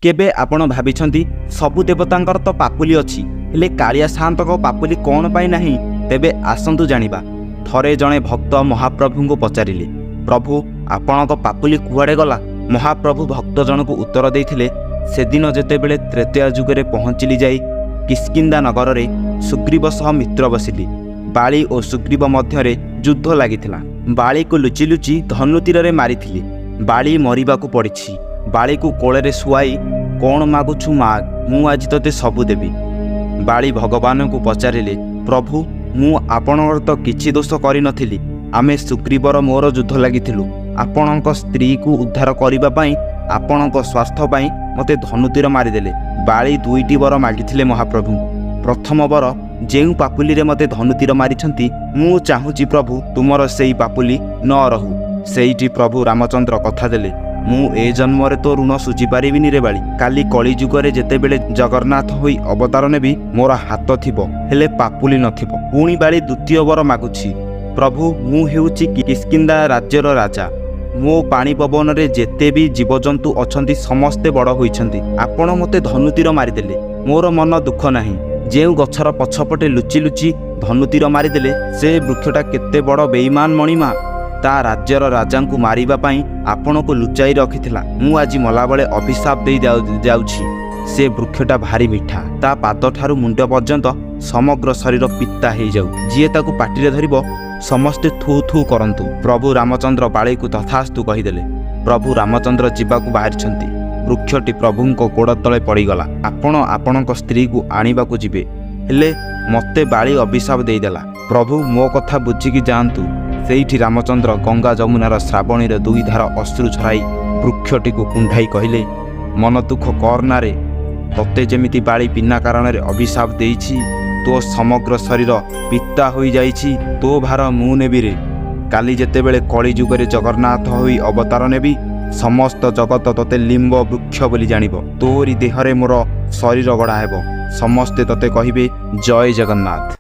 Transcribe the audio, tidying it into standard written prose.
କେବେ ଆପଣ ଭାବିଛନ୍ତି, ସବୁ ଦେବତାଙ୍କର ତ ପାପୁଲି ଅଛି, ହେଲେ କାଳିଆ ସାଆନ୍ତଙ୍କ ପାପୁଲି କ'ଣ ପାଇଁ ନାହିଁ? ତେବେ ଆସନ୍ତୁ ଜାଣିବା। ଥରେ ଜଣେ ଭକ୍ତ ମହାପ୍ରଭୁଙ୍କୁ ପଚାରିଲେ, "ପ୍ରଭୁ, ଆପଣଙ୍କ ପାପୁଲି କୁଆଡ଼େ ଗଲା?" ମହାପ୍ରଭୁ ଭକ୍ତ ଜଣକୁ ଉତ୍ତର ଦେଇଥିଲେ, "ସେଦିନ ଯେତେବେଳେ ତ୍ରେତୟା ଯୁଗରେ ପହଞ୍ଚିଲି, ଯାଇ କିଷ୍କିନ୍ଦା ନଗରରେ ସୁଗ୍ରୀବ ସହ ମିତ୍ର ବସିଲି। ବାଳି ଓ ସୁଗ୍ରୀବ ମଧ୍ୟରେ ଯୁଦ୍ଧ ଲାଗିଥିଲା। ବାଳିକୁ ଲୁଚି ଲୁଚି ଧନୁତୀରରେ ମାରିଥିଲି। ବାଳି ମରିବାକୁ ପଡ଼ିଛି। ବାଳିକୁ କୋଳରେ ଶୁଆଇ, 'କ'ଣ ମାଗୁଛୁ ମାଗ, ମୁଁ ଆଜି ତୋତେ ସବୁ ଦେବି।' ବାଳି ଭଗବାନଙ୍କୁ ପଚାରିଲେ, 'ପ୍ରଭୁ, ମୁଁ ଆପଣଙ୍କର ତ କିଛି ଦୋଷ କରିନଥିଲି। ଆମେ ସୁଗ୍ରୀବର ମୋର ଯୁଦ୍ଧ ଲାଗିଥିଲୁ। ଆପଣଙ୍କ ସ୍ତ୍ରୀକୁ ଉଦ୍ଧାର କରିବା ପାଇଁ, ଆପଣଙ୍କ ସ୍ୱାର୍ଥ ପାଇଁ ମୋତେ ଧନୁତୀର ମାରିଦେଲେ।' ବାଳି ଦୁଇଟି ବର ମାଗିଥିଲେ ମହାପ୍ରଭୁଙ୍କୁ। ପ୍ରଥମ ବର, ଯେଉଁ ପାପୁଲିରେ ମୋତେ ଧନୁତୀର ମାରିଛନ୍ତି, ମୁଁ ଚାହୁଁଛି ପ୍ରଭୁ, ତୁମର ସେଇ ପାପୁଲି ନ ରହୁ। ସେଇଠି ପ୍ରଭୁ ରାମଚନ୍ଦ୍ର କଥା ଦେଲେ, 'ମୁଁ ଏ ଜନ୍ମରେ ତୋ ଋଣ ଶୁଝିପାରିବିନି ରେ ବାଳି। କାଲି କଳିଯୁଗରେ ଯେତେବେଳେ ଜଗନ୍ନାଥ ହୋଇ ଅବତାର ନେବି, ମୋର ହାତ ଥିବ, ହେଲେ ପାପୁଲି ନଥିବ।' ପୁଣି ବାଳି ଦ୍ୱିତୀୟ ବର ମାଗୁଛି, 'ପ୍ରଭୁ, ମୁଁ ହେଉଛି କିଷ୍କିନ୍ଦା ରାଜ୍ୟର ରାଜା। ମୋ ପାଣି ପବନରେ ଯେତେ ବି ଜୀବଜନ୍ତୁ ଅଛନ୍ତି, ସମସ୍ତେ ବଡ଼ ହୋଇଛନ୍ତି। ଆପଣ ମୋତେ ଧନୁତୀର ମାରିଦେଲେ, ମୋର ମନ ଦୁଃଖ ନାହିଁ। ଯେଉଁ ଗଛର ପଛପଟେ ଲୁଚି ଲୁଚି ଧନୁତୀର ମାରିଦେଲେ, ସେ ବୃକ୍ଷଟା କେତେ ବଡ଼ ବେଇମାନ ମଣିମା! ତା ରାଜ୍ୟର ରାଜାଙ୍କୁ ମାରିବା ପାଇଁ ଆପଣଙ୍କୁ ଲୁଚାଇ ରଖିଥିଲା। ମୁଁ ଆଜି ମଲାବେଳେ ଅଭିଶାପ ଦେଇ ଯାଉଛି, ସେ ବୃକ୍ଷଟା ଭାରି ମିଠା। ତା ପାଦଠାରୁ ମୁଣ୍ଡ ପର୍ଯ୍ୟନ୍ତ ସମଗ୍ର ଶରୀର ପିତା ହେଇଯାଉ। ଯିଏ ତାକୁ ପାଟିରେ ଧରିବ, ସମସ୍ତେ ଥୁ ଥୁ କରନ୍ତୁ।" ପ୍ରଭୁ ରାମଚନ୍ଦ୍ର ବାଳିକୁ ତଥାସ୍ତୁ କହିଦେଲେ। ପ୍ରଭୁ ରାମଚନ୍ଦ୍ର ଯିବାକୁ ବାହାରିଛନ୍ତି, ବୃକ୍ଷଟି ପ୍ରଭୁଙ୍କ ଗୋଡ଼ ତଳେ ପଡ଼ିଗଲା। ଆପଣ ଆପଣଙ୍କ ସ୍ତ୍ରୀକୁ ଆଣିବାକୁ ଯିବେ, ହେଲେ ମୋତେ ବାଳି ଅଭିଶାପ ଦେଇଦେଲା। ପ୍ରଭୁ, ମୋ କଥା ବୁଝିକି ଯାଆନ୍ତୁ। ସେଇଠି ରାମଚନ୍ଦ୍ର ଗଙ୍ଗା ଯମୁନାର ଶ୍ରାବଣୀର ଦୁଇ ଧାର ଅଶ୍ରୁ ଝରାଇ ବୃକ୍ଷଟିକୁ କୁଣ୍ଢାଇ କହିଲେ, "ମନ ଦୁଃଖ କରନାରେ। ତତେ ଯେମିତି ବାଳି ବିନା କାରଣରେ ଅଭିଶାପ ଦେଇଛି, ତୋ ସମଗ୍ର ଶରୀର ପିତା ହୋଇଯାଇଛି, ତୋ ଭାର ମୁଁ ନେବିରେ। କାଲି ଯେତେବେଳେ କଳିଯୁଗରେ ଜଗନ୍ନାଥ ହୋଇ ଅବତାର ନେବି, ସମସ୍ତ ଜଗତ ତୋତେ ଲିମ୍ବ ବୃକ୍ଷ ବୋଲି ଜାଣିବ। ତୋରି ଦେହରେ ମୋର ଶରୀର ଗଢ଼ା ହେବ। ସମସ୍ତେ ତତେ କହିବେ ଜୟ ଜଗନ୍ନାଥ।"